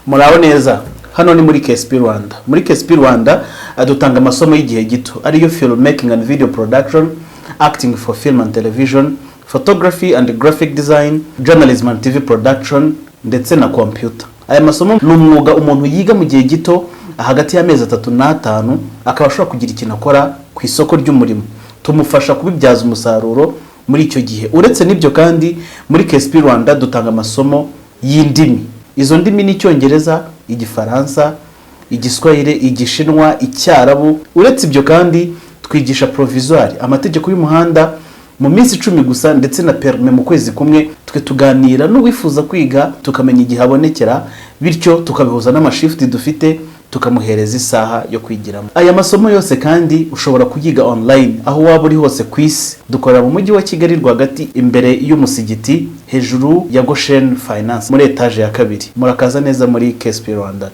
Muraho neza, hano ni muri KSP Rwanda. Muri KSP Rwanda dutanga amasomo y'igihe gito, ariyo filmmaking and video production, acting for film and television, photography and graphic design, journalism and TV production, ndetse na computer. Aya masomo ni umwuga umuntu yiga mu gihe gito, hagati y'amezi 3 n'atanu, akaba ashobora kugira ikintu akora ku isoko ry'umurimo. Tumufasha kubibyaza umusaruro muri icyo gihe. Uretse n'ibyo kandi, muri KSP Rwanda dutanga amasomo y'indimi. Izo ndimi ni Icyongereza, Igifaransa, Igiswahili, Igishinwa, Icyarabu. Uretse ibyo kandi, twigisha provisoire, amategeko y'umuhanda mu minsi 10 gusa, ndetse na permis mu kwezi kumwe. Twe tuganira n'uwifuza kwiga, tukamenya igihe abonekera, bityo tukabihuza n'amashifuti dufite, tukamuhereza isaha yo kwigiramo. Aya masomo yose kandi ushobora kuyiga online aho waba uri hose ku isi. Dukorera mu Mujyi wa Kigali rwagati, imbere y'umusigiti, hejuru ya Goshen Finance, muri etaje ya kabiri. Murakaza neza muri KSP Rwanda.